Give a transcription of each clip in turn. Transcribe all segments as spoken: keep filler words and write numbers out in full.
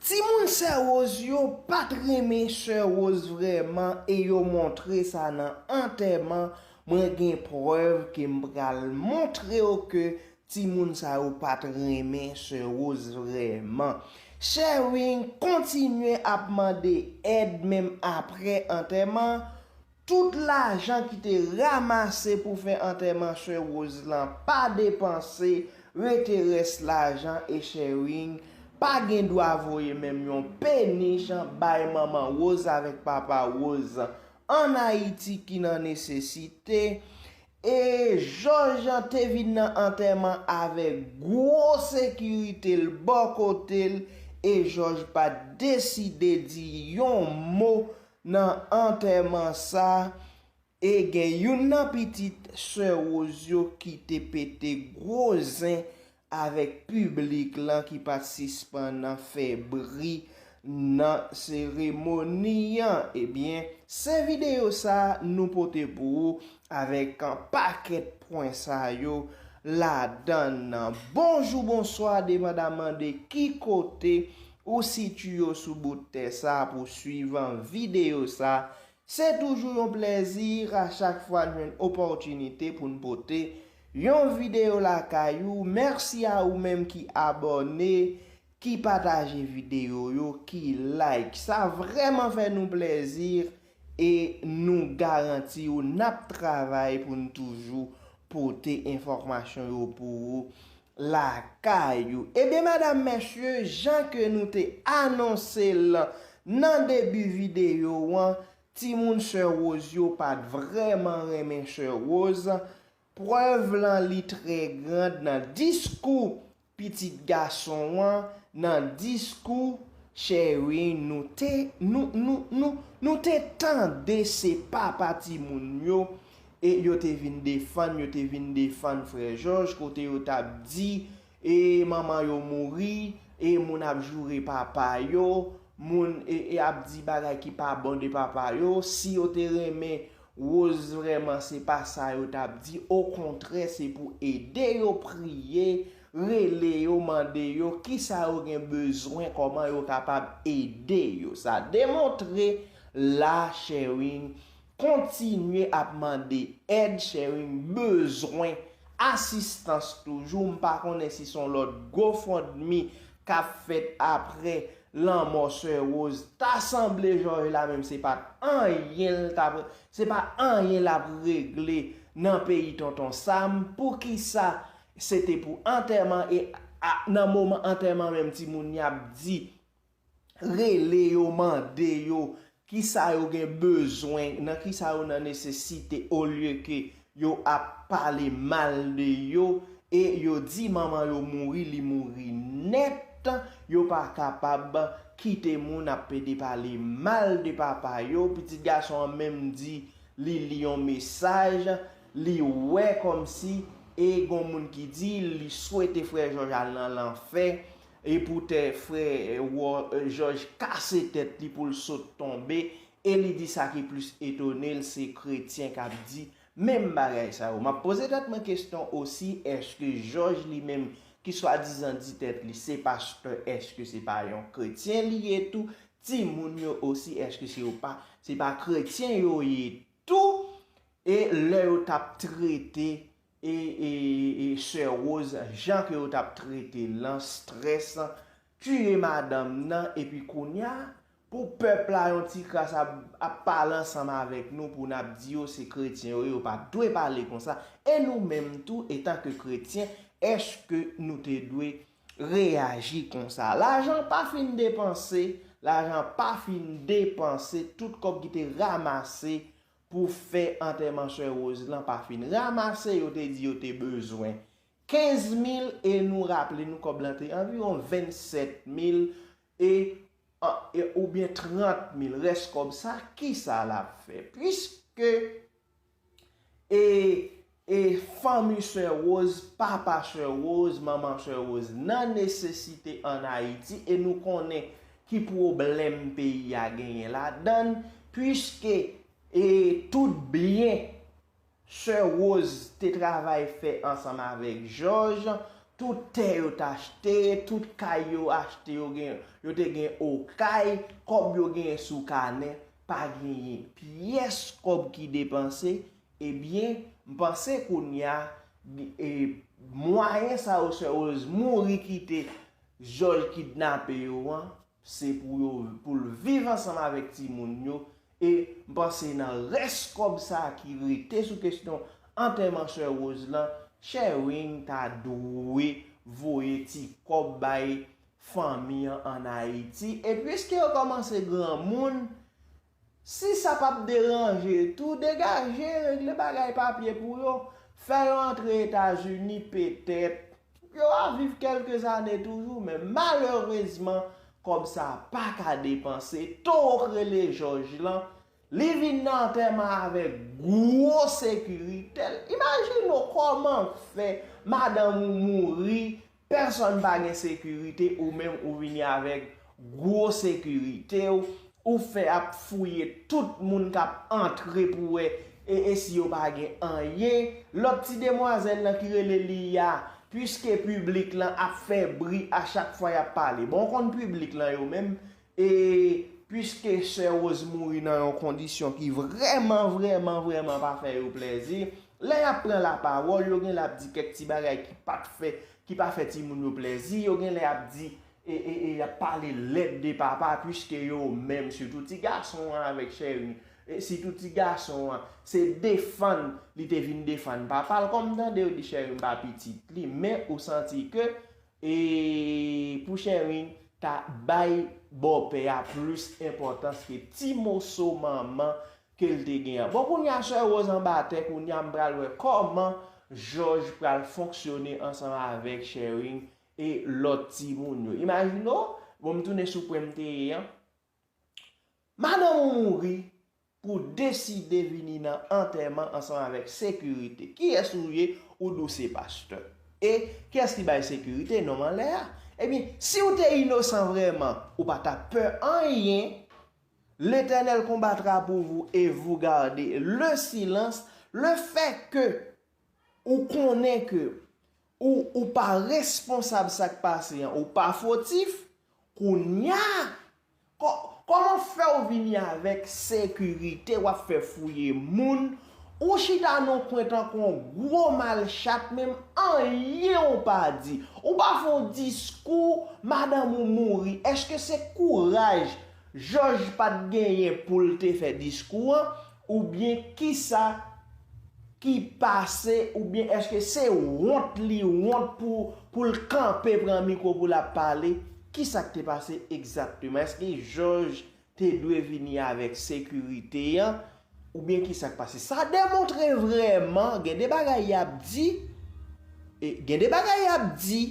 Timoun sè Rose yo pa t renmen sè Rose vrèman e yo montre sa nan antèman. Mwen gen prèv ke m pral montre w ke timoun sa yo pa t renmen sè Rose vrèman. Sherwin kontinye ap mande èd menm apre antèman. Tout lajan ki te ranmase pou fè antèman sè Rose lan pa depanse, rete rès lajan e Sherwin pa gen dwa voye menm yon peni chan bay manman Rose avèk papa Rose ann Ayiti ki nan nesesite. E Jòj te vin nan antèman avèk gwo sekirite l bò kote l e Jòj pa t deside di yon mo nan antèman sa. E gen youn nan pitit sè Rose yo ki te pete gwo zen avèk piblik lan ki pa t sispann fè bri nan seremoni an. Ebyen, se videyo sa nou pote pou ou avèk pakèt pwen sa yo ladan l. Bonjou, bonswa, depandaman de ki kote ou sitiye sou bout tè sa pou swiv videyo sa. Se toujou yon plèzi a chak fwa n jwenn opòtinite pou n pote yon videyo lakay ou. Mèsi a ou menm ki abòne, ki pataje videyo yo, ki like. Sa vrèman fè nou plèzi e nou garanti w n ap travay pou n toujou pote enfòmasyon yo pou ou lakay ou. Ebyen, madam, mesye, jan ke nou te anonse l nan debi videyo an, timoun sè Rose yo pa t vrèman renmen sè Rose. Prèv lan li trè grand nan diskou pitit gason an, nan diskou Sherwin, nou te, nou, nou, nou, nou te tande se papa timoun yo, e yo te vin defann, yo te vin defann frè Jòj, kote yo t ap di, e manman yo mouri, e moun ap joure papa yo, moun e, e ap di bagay ki pa bon de papa yo. Si yo te renmen Rose vrèman, se pa sa yo t ap di. Okontrè, se pou ede yo, priye, rele yo, mande yo kisa yo gen bezwen, kòman yo kapab ede yo. Sa demontre la Sherwin kontinye ap mande èd, Sherwin bezwen asistans toujou. M pa konnen si se yon lòt GoFundMe k ap fèt apre lanmò sè Rose. Ta sanble Jòj la menm se pa t anyen l t ap, se pa anyen l ap regle nan peyi Tonton Sam. Poukisa se te pou antèman e a, nan moman antèman menm timoun y ap di rele yo, mande yo kisa yo gen bezwen, nan kisa yo nan nesesite, olye ke yo ap pale mal de yo e yo di manman yo mouri, li mouri nèt. Yo pa kapab kite moun ap pede pale mal de papa yo. Pitit gason an menm di li li yon mesaj, li wè kòmsi e gon moun ki di li swete frè Jòj al nan lanfè. E poutèt frè Jòj kase tèt li pou l sot tonbe, e li di sa ki plis etone l, se kretyen k ap di menm bagay sa yo. M ap poze tèt mwen kesyon osi, èske Jòj li menm ki swadizan di tèt li se pastè, èske se pa yon kretyen li ye tou? Timoun yo osi, èske se yo pa, se pa kretyen yo ye tou? E lè yo t ap trete e, e, e sè Rose, jan ke yo t ap trete l lan, strès, tiye madanm nan, epi kounye a, pou pèp la yon ti kras ap, ap pale ansanm avèk nou pou n ap di yo se kretyen yo ye, yo pa dwe pale konsa. E nou menm tou, etanke kretyen, èske nou te dwe reyaji konsa? Lajan pa fin depanse, lajan pa fin depanse, tout kòb ki te ranmase pou fè antèman sè Rose lan pa fin ranmase. Yo te di yo te bezwen kenz mil e nou raple nou kòb lan te anviwon vennsèt mil e, e, oubyen trant mil. Rès kòb sa, kisa l ap fè? Piske e, e fanmi sè Rose, papa sè Rose, manman sè Rose nan nesesite ann Ayiti, e nou konnen ki pwoblèm peyi a genyen ladan l, piske e tout byen sè Rose te travay fè ansanm avèk Jòj, Tout tè yo t achte, tout kay yo achte, yo gen, yo te gen okay, kòb yo genyen sou kanè, pa genyen pyès kòb ki depanse. Ebyen, m panse kounye a, e, mwayen sa yo Sè Rose mouri kite jòj kidnape yo an, se pou yo, pou l viv ansanm avèk timoun yo. E m panse nan rès kòb sa a ki rete sou kesyon antèman Sè Rose lan, Sherwin ta dwe voye ti kòb bay fanmi an ann Ayiti. E piske yo kòmanse granmoun, si sa p ap deranje tou, degaje, regle bagay papye pou yo. Fè yo antre Etazini petèt. Yo a viv kèlke zane toujou, men malerezman, kòb sa a pa ka depanse. Toro k rele jòj lan, li vin nan antèman avèk gwo sekirite l. Imajine w kòman fè madanm ou mouri, pèsòn pa gen sekirite, ou menm ou vini avèk gwo sekirite w, ou fè ap fouye tout moun k ap antre pou wè e, e si yo pa gen anyen. Lòt ti demwazèl lan ki rele Liya, piske piblik lan ap fè bri a chak fwa y ap pale. Bon, w konn piblik lan yo menm, e piske Sè Rose mouri nan yon kondisyon ki vrèman, vrèman, vrèman pa fè yo plèzi, lè y ap pran lapawòl, yo gen lè ap di kèk ti bagay ki pa t fè, ki pa fè timoun yo plèzi, yo gen lè ap di, e, e, e y ap pale lèd de papa, piske yo menm, sitou ti gason an avèk Sherwin, e sitou ti gason an, se defann li te vin defann papa l, kòm tande yo di Sherwin pa pitit li, men ou santi ke, e, pou Sherwin ta bay bòpè a plis enpòtans ke ti moso manman ke l te gen an. Bon, kounye a, Sè Rose anba tè, kounye a, m pral wè kòman Jòj pral fonksyone ansanm avèk Sherwin e lòt timoun yo. Imajine w, bon, m tounen sou pwen m te ye an. Madanm ou mouri pou deside vini nan antèman ansanm avèk sekirite. Kiyès ou ye? Ou di w se pastè. E kiyès ki bay sekirite? Nonm anlè a. Ebyen, si w te inosan vrèman, ou pa t ap pè anyen. L'Éternel combattra pour vous et vous gardez. Le silence, le fait que ou konnen ke ou, ou pa responsab sa k pase an, ou pa fotif, kounye a, kò-, kòman fè w vini avèk sekirite, w ap fè fouye moun, ou chita nan yon kwen tankou yon gwo malchat, menm anyen ou pa di. Ou pa fè yon diskou, madanm ou mouri. Èske se kouraj Jòj pa t genyen pou l te fè diskou an, oubyen kisa ki pase, oubyen èske se wont li wont pou, pou l kanpe pran mikwo pou l ap pale? Kisa k te pase egzakteman? Èske Jòj te dwe vini avèk sekirite an, oubyen kisa k pase? Sa demontre vrèman gen de bagay y ap di, e gen de bagay y ap di,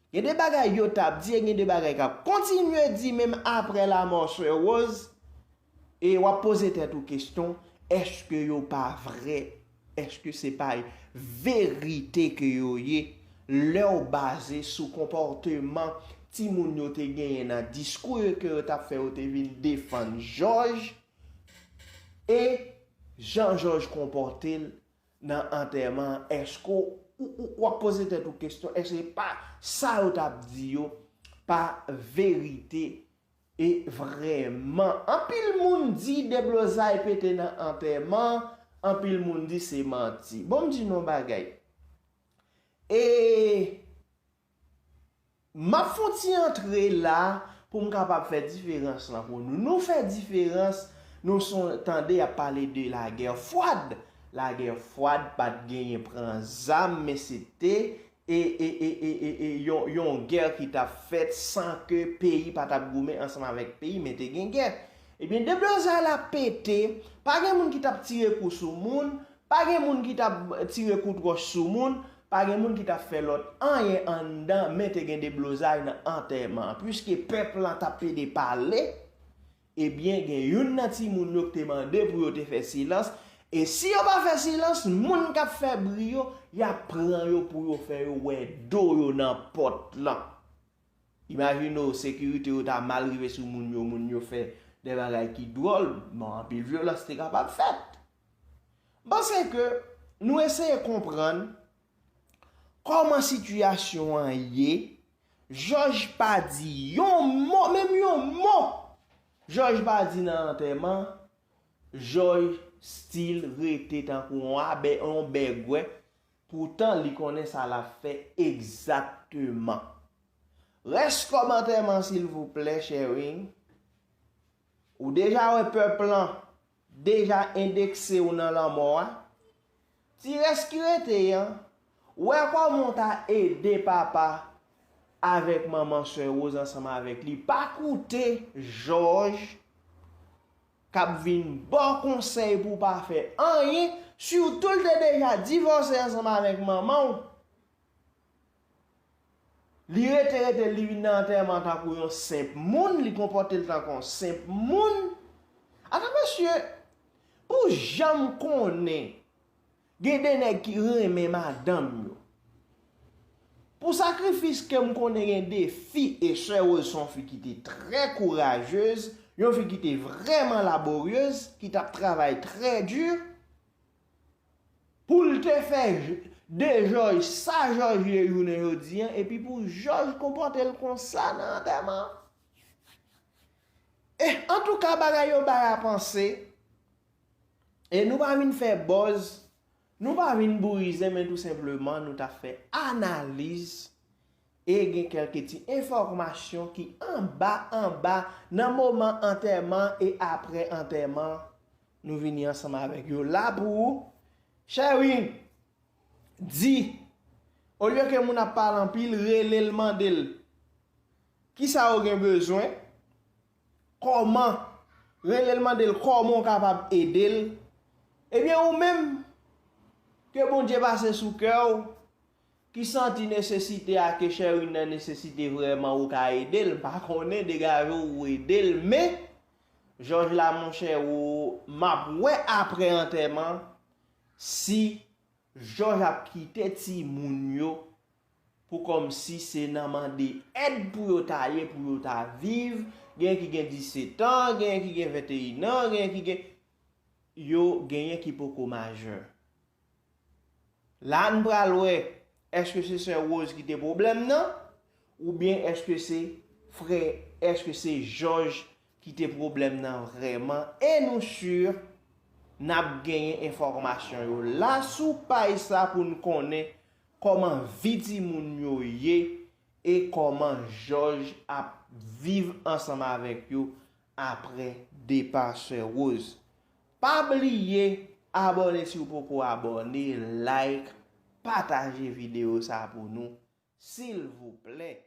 Gen de bagay yo t ap di e gen de bagay k ap kontinye di menm apre lanmò Sè Rose. E w ap poze tèt ou kesyon, èske yo pa vrè? Èske se pa verite ke yo ye? Lè w baze sou konpòteman timoun yo te genyen nan diskou yo ke yo t ap fè, yo te vin defann Jòj, e jan Jòj konpòte l nan antèman an, èske w, ou, ou, w ap poze tèt ou kesyon, èske pa sa yo t ap di yo pa verite? E vrèman, anpil moun di deblozay pete nan antèman, anpil moun di se manti. Bon, m di nou yon bagay. E M ap fè yon ti antre la pou m kapab fè diferans lan pou nou. Nou fè diferans, nou son, tande y ap pale de lagè fwad. Lagè fwad pa t genyen pran zam, men se te, e, e, e, e, e, e yon, yon gè ki t ap fèt san ke peyi pa t ap goumen ansanm avèk peyi, men te gen gè. Ebyen, deblozay la pete, pa gen moun ki t ap tire kou sou moun, pa gen moun ki t ap tire kout wòch sou moun, pa gen moun ki t ap fè lòt anyen anndan, men te gen deblozay nan antèman an. Piske pèp lan t ap pede pale, ebyen, gen youn nan timoun yo ki te mande pou yo te fè silans, e si yo pa fè silans, moun k ap fè bri yo, y ap pran yo pou yo fè yo wè do yo nan pòt lan. Imajine w, sekirite yo ta mal rive sou moun yo, moun yo fè de bagay ki dwòl, bon, anpil vyolans te kapab fèt. M panse ke nou eseye konprann Kòman sitiyasyon an ye? Jòj pa di yon mo, menm yon mo Jòj pa di nan antèman. Jòj still rete tankou yon abè, yon bègwè. Poutan, li konnen sa l ap fè egzakteman. Rès kòb antèman, silvouplè, Sherwin. Ou deja wè pèp lan deja endekse w nan lanmò a. Ti rès ki rete an, wè kòman w ta ede papa avèk manman sè Rose ansanm avèk li. Pa koute Jòj k ap vin ba w konsèy pou w pa fè anyen, sitou l te deja divòse ansanm avèk manman w. Li rete, rete, li vin nan antèman tankou yon senp moun, li konpòte l tankou yon senp moun. Ata mesye, pou jan m konnen, gen de nèg ki renmen madanm yo. Pou sakrifis ke m konnen gen de fi, e sè Rose se yon fi ki te trè kourajez, yon fi ki te vrèman laboryez, ki t ap travay trè di, pou l te fè j-, de Jòj sa Jòj ye jounen jodi an, epi pou Jòj konpòte l konsa nan antèman. E antouka, bagay yo bay a panse. E nou pa vin fè buzz, nou pa vin bourizen, men tou senpleman nou t ap fè analiz e gen kèlke ti enfòmasyon ki anba, anba, nan moman antèman e apre antèman, nou vini ansanm avèk yo la pou ou. Sherwin, di, olye ke moun ap pale anpil, rele l, mande l kisa ou gen bezwen, kòman, rele l, mande l kòman w kapab ede l. Ebyen, ou menm, ke Bondye pase sou kè w, ki santi nesesite a, ke Sherwin nan nesesite vrèman, ou ka ede l. M pa konnen, degaje w, ou ede l, men Jòj la, monchè, ou, m ap wè apre antèman si Jòj ap kite timoun yo pou kòmsi se nan mande èd pou yo ta ye, pou yo ta viv. Genyen ki gen disetan, genyen ki gen venteyen an, genyen ki gen, yo genyen ki poko majè. La n pral wè, èske se sè Rose ki te pwoblèm nan? Oubyen èske se frè, èske se Jòj ki te pwoblèm nan vrèman? E nou si n ap genyen enfòmasyon yo la sou paj sa pou n konnen kòman vi timoun yo ye e kòman Jòj ap viv ansanm avèk yo apre depa sè Rose. Pa bliye abòne si w poko abòne, like, pataje videyo sa pou nou, silvouplè.